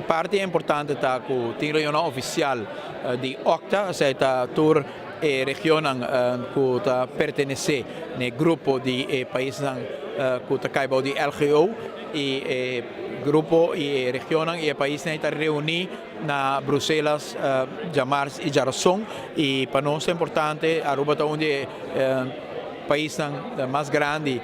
Parti importante ta ku tin reunion ofisial di OCTA, esei ta tur e regionnan ku ta pertenesé na e grupo di e paisnan ku ta kai bou di LGO i e grupo i e regionnan i e paisnan ta reuní na Bruselas djamars i djarason i pa nos ta importante. Aruba ta un di e paisnan mas grandi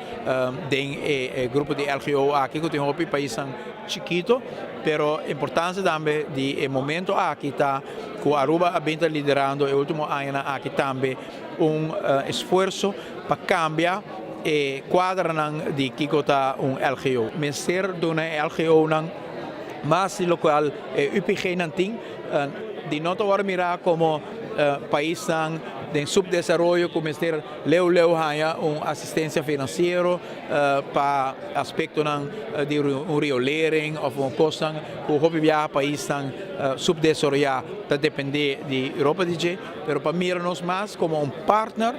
den e grupo di LGO aki ku tin hopi paisnan chikito, pero importancia tambe di e momento aki ta cu Aruba a bin ta liderando e ultimo añanan aki tambe un esfuerzo pa cambia e cuadranan di kico ta un LGO. Mester duna e LGOnan mas di locual e UPGnan tin, di no ta worde mira como paisnan den subdesaroyo cu mester leu leu haña un asistencia financiero pa aspectonan di un riolering of un cosnan cu hopi biaha paisnan subdesaroya ta depende di Europa di dje, pero pa mira nos mas como un partner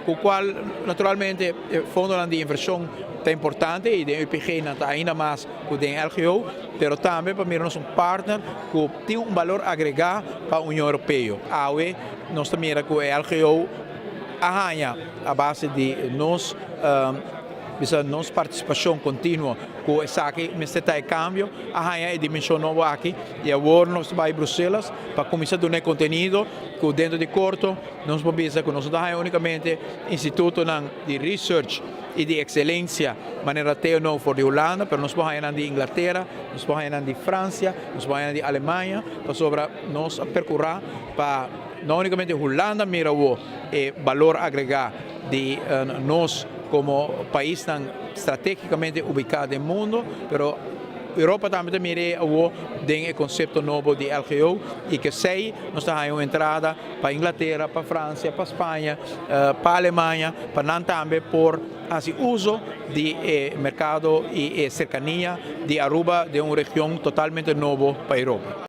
cu cual naturalmente fondonan di inversion ta importante y den UPG nan ta ainda mas cu den LGO, pero tambe pa mira nos un partner cu tin un balor agrega pa Union Europeo. Awe nos ta mira cu e LGO a haña a base di nos bisa nos participacion continuo cu esaki mester ta e cambio, a haña e dimension nobo aki y awor nos ta bay Bruselas pa cuminsa duna e contenido cu dentro di corto nos por bisa cu nos no ta haña unicamente institutonan di research y di excelencia manera TNO for di Hulanda, pero nos por haña nan di Inglatera, nos por haña nan di Francia, nos por haña nan di Alemania, pasobra nos a percura pa no unicamente Hulanda mira awo e balor agrega di nos como paisnan strategicamente ubica den mundo, pero Europa tambe ta mira awo den e concepto nobo di LGO y cu esey nos ta haya un entrada pa Inglatera, pa Francia, pa Spaña, pa Alemania, pa nan tambe por haci uso di e mercado y e cercania di Aruba den un region totalmente nobo pa Europa.